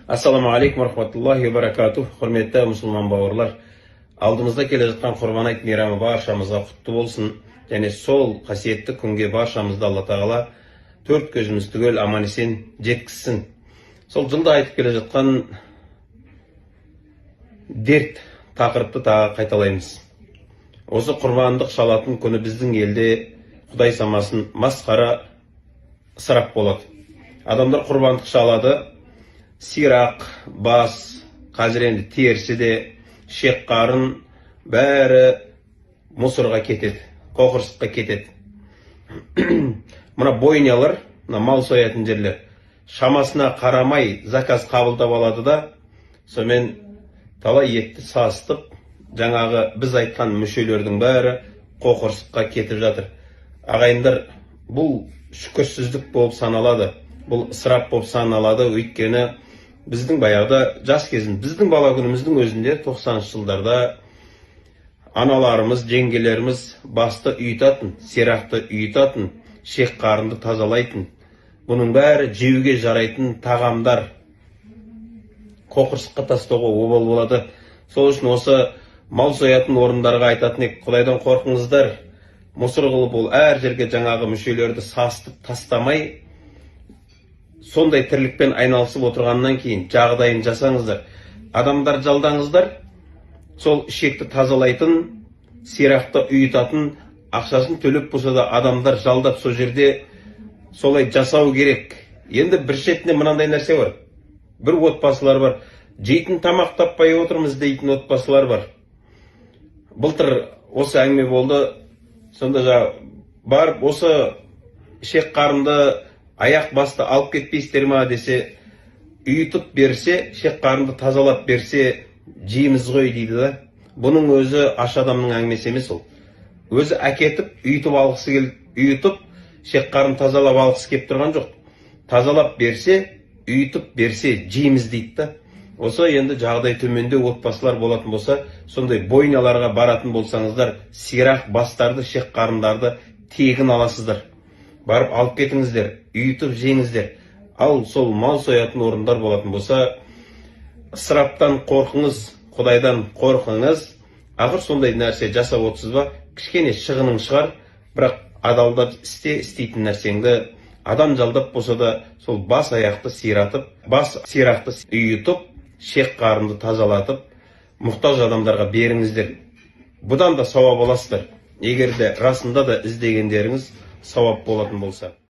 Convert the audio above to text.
Ассаламу алейкум рахматуллахи баракатух. Құрметті мұсылман бауырлар, алдымызда келе жатқан Құрбан айт мейрамы баршамызға құтты болсын және сол қасиетті күнге баршамызды Алла Тағала төрт көзіміз түгел аман есен жеткізсін. Сол жылда айтып келе жатқан дерт тақырыпты тағы қайталаймыз. Осы құрбандық шалатын күні біздің елде, Құдай самасын, масқара ысырап болады. Адамдар құрбандық шалады, сирақ, бас, қазір енді терісі де, шек қарын бәрі мусорға кетеді, қоқырсыққа кетеді. Мына бойнялар, мына мал соятын жерлер шамасына қарамай заказ қабылдап алады да, сонымен талай етті сасытып, жаңағы біз айтқан мүшелердің бәрі қоқырсыққа кетіп жатыр. Ағайындар, бұл шүкірсіздік болып саналады, бұл ысырап болып саналады. Өйткені біздің баяғыда жас кезім, біздің бала күніміздің өзінде, 90-шы жылдарда аналарымыз, жеңгелеріміз басты ұйытатын, сирақты ұйытатын, шек қарынды тазалайтын. Бұның бәрі жеуге жарайтын тағамдар, қоқырсыққа тастауға обал болады. Сол үшін осы мал соятын орындарға айтатын едік: Құдайдан қорқыңыздар, мусор қылып ол әр жерге жаңағы мүшелерді сасытып тастамай, сондай тірлікпен айналысып отырғаннан кейін жағдайын жасаңыздар, адамдар жалдаңыздар, сол ішекті тазалайтын, сирақты ұйытатын, ақшасын төлеп болса да адамдар жалдап, сол жерде солай жасау керек. Енді бір шетінде мынандай нәрсе бар: бір отбасылар бар, жейтін тамақ таппай отырмыз дейтін отбасылар бар. Былтыр осы әңгіме болды. Сонда жаңа барып, осы ішек қарынды, аяқ басты алып кетпейсіздер ма десе, ұйытып берсе, ішек қарынды тазалап берсе, жейміз ғой дейді да. Бұның өзі аш адамның әңгімесі емес, ол өзі әкетіп ұйытып алғысы келіп, ұйытып, ішек қарын тазалап алғысы келіп тұрған жоқ. Тазалап берсе, ұйытып берсе, жейміз дейді да. Осы енді жағдай төмендеу отбасылар болатын болса, сондай бойняларға баратын болсаңыздар, сирақ, бастарды, ішек қарындарды тегін аласыздар, барып алып кетіңіздер, ұйытып жеңіздер. Ал сол мал соятын орындар болатын болса, ысыраптан қорқыңыз, Құдайдан қорқыңыз. Ақыр сондай нәрсе жасап отырсыз ба, кішкене шығының шығар, бірақ адалдап істе. Істейтін нәрсеңді адам жалдап болса да, сол бас аяқты сиратып, бас сирақты ұйытып, шек қарынды тазалатып, мұқтаж адамдарға беріңіздер. Бұдан да сауап аласыздар, егер де расында да іздегендеріңіз сауап болатын болса.